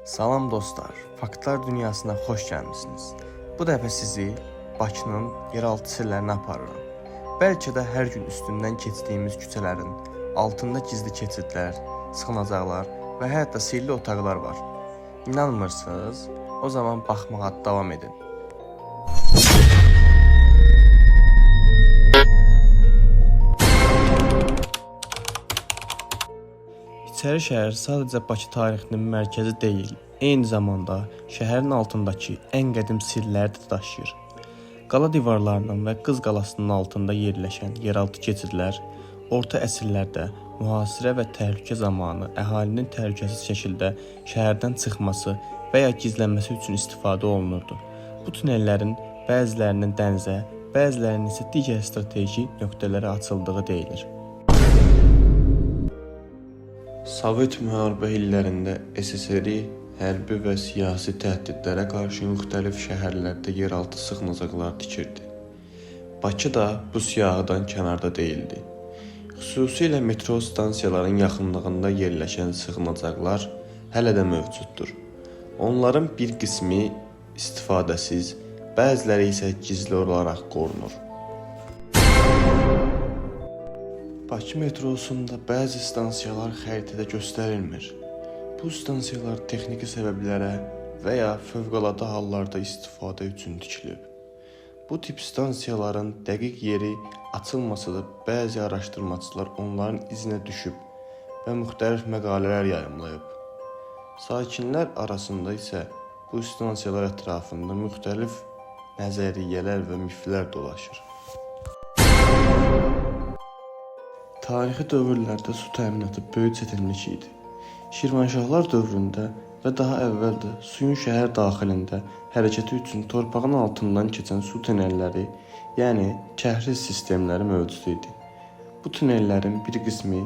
Salam dostlar, Faktlar dünyasına xoş gəlmisiniz. Bu dəfə sizi Bakının yeraltı sirlərinə aparıram. Bəlkə də hər gün üstündən keçdiyimiz küçələrin altında gizli keçidlər, sığınacaqlar və hətta sirli otaqlar var. İnanmırsınız? O zaman baxmağa davam edin. İçəri şəhər sadəcə Bakı tarixinin mərkəzi deyil, eyni zamanda şəhərin altındakı ən qədim sirləri də daşıyır. Qala divarlarının və Qız qalasının altında yerləşən yeraltı keçidlər orta əsrlərdə mühasirə və təhlükə zamanı əhalinin təhlükəsiz şəkildə şəhərdən çıxması və ya gizlənməsi üçün istifadə olunurdu. Bu tunellərin bəzilərinin dənizə, bəzilərinin isə digər strateji nöqtələrə açıldığı deyilir. Sovet müharibə illərində SSRİ hərbi və siyasi təhdidlərə qarşı müxtəlif şəhərlərdə yeraltı sığınacaqlar tikirdi. Bakı da bu siyahıdan kənarda deyildi. Xüsusilə metro stansiyalarının yaxınlığında yerləşən sığınacaqlar hələ də mövcuddur. Onların bir qismi istifadəsiz, bəziləri isə gizli olaraq qorunur. Bakı metrosunda bəzi stansiyalar xəritədə göstərilmir. Bu stansiyalar texniki səbəblərə və ya fövqəladə hallarda istifadə üçün tikilib. Bu tip stansiyaların dəqiq yeri açılmasa da bəzi araşdırmaçılar onların izinə düşüb və müxtəlif məqalələr yayımlayıb. Sakinlər arasında isə bu stansiyalar ətrafında müxtəlif nəzəriyyələr və miflər dolaşır. Tarixi dövrlərdə su təminatı böyük çətinlik idi. Şirvanşahlar dövründə və daha əvvəl də suyun şəhər daxilində hərəkəti üçün torpağın altından keçən su tunelləri, yəni kəhriz sistemləri mövcud idi. Bu tunellərin bir qismi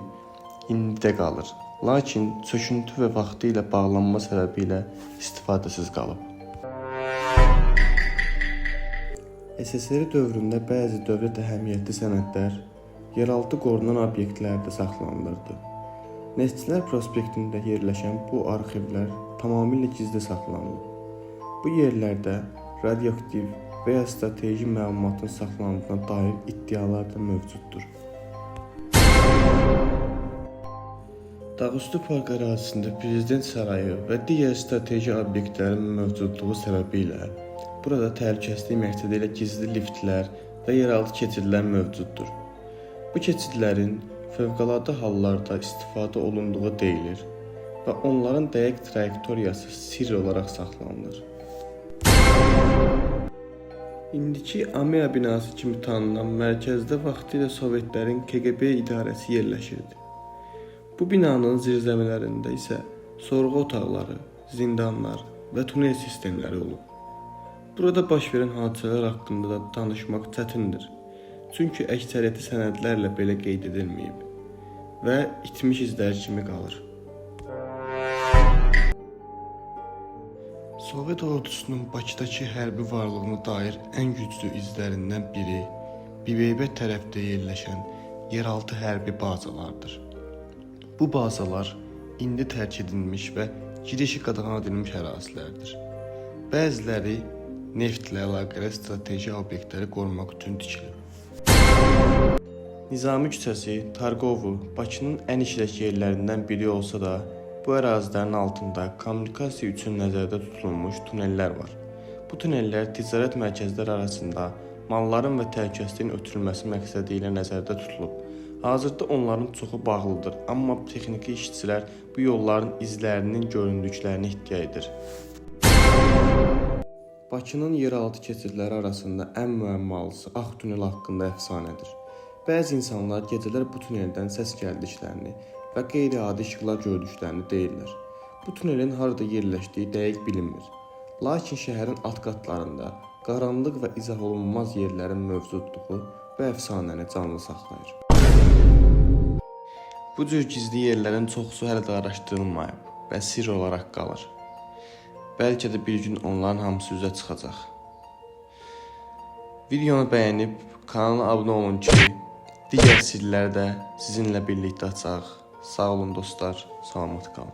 indi də qalır, lakin çöküntü və vaxtilə bağlanma səbəbilə istifadəsiz qalıb. SSRİ dövründə bəzi dövlət əhəmiyyətli sənədlər yeraltı qorunan obyektlərdə saxlanılırdı. Neftçilər prospektində yerləşən bu arxivlər tamamilə gizli saxlanılıb. Bu yerlərdə radioaktiv və ya strateji məlumatın saxlandığına dair iddialar da mövcuddur. Dağüstü park ərazisində Prezident sarayı və digər strateji obyektlərin mövcudluğu səbəbilə burada təhlükəsizlik məqsədi ilə gizli liftlər və yeraltı keçidlər mövcuddur. Bu keçidlərin fövqəladə hallarda istifadə olunduğu deyilir və onların dəqiq trayektoriyası sirr olaraq saxlanılır. İndiki AMEA binası kimi tanınan mərkəzdə vaxtilə Sovetlərin KQB idarəsi yerləşirdi. Bu binanın zirzəmilərində isə sorğu otaqları, zindanlar və tunel sistemləri olub. Burada baş verən hadisələr haqqında da danışmaq çətindir. Çünki əksəriyyəti sənədlərlə belə qeyd edilməyib və itmiş izlər kimi qalır. Sovet ordusunun Bakıdakı hərbi varlığına dair ən güclü izlərindən biri Bibeybət tərəfdə yerləşən yeraltı hərbi bazalardır. Bu bazalar indi tərk edilmiş və girişi qadağan edilmiş ərazilərdir. Bəziləri neftlə əlaqəli strateji obyektləri qorumaq üçün tikilib. Nizami küçəsi, Targovu Bakının ən işlək yerlərindən biri olsa da, bu ərazilərin altında kommunikasiya üçün nəzərdə tutulmuş tunellər var. Bu tunellər ticarət mərkəzləri arasında malların və təhlükəsizliyin ötürülməsi məqsədi ilə nəzərdə tutulub. Hazırda onların çoxu bağlıdır, amma texniki işçilər bu yolların izlərinin göründüklərini iddia edir. Bakının yeraltı keçidləri arasında ən müəmmalısı Ağ tunel haqqında əfsanədir. Bəzi insanlar gecələr bu tuneldən səs gəldiklərini və qeyri-adi işıqlar gördüklərini deyirlər. Bu tunelin harada yerləşdiyi dəqiq bilinmir. Lakin şəhərin alt qatlarında qaranlıq və izah olunmaz yerlərin mövcudluğu bu əfsanəni canlı saxlayır. Bu cür gizli yerlərin çoxusu hələ də araşdırılmayıb və sirr olaraq qalır. Bəlkə də bir gün onların hamısı üzə çıxacaq. Videonu bəyənib kanala abunə olun ki, digər sirləri də sizinlə birlikdə açaq. Sağ olun dostlar, salamat qalın.